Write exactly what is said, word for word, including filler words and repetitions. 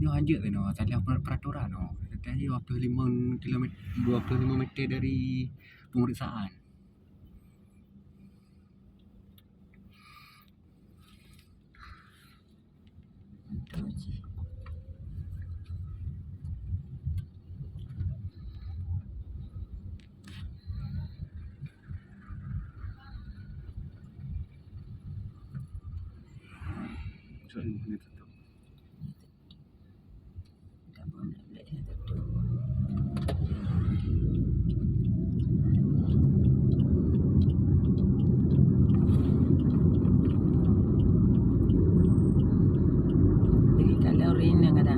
Nyoe hanjeuet keunoe, salah per-, peraturan nyoe. Salah nyoe dua puluh lima kilometer, dua puluh lima meter dari pemeriksaan. Jadi kalau orang yang ada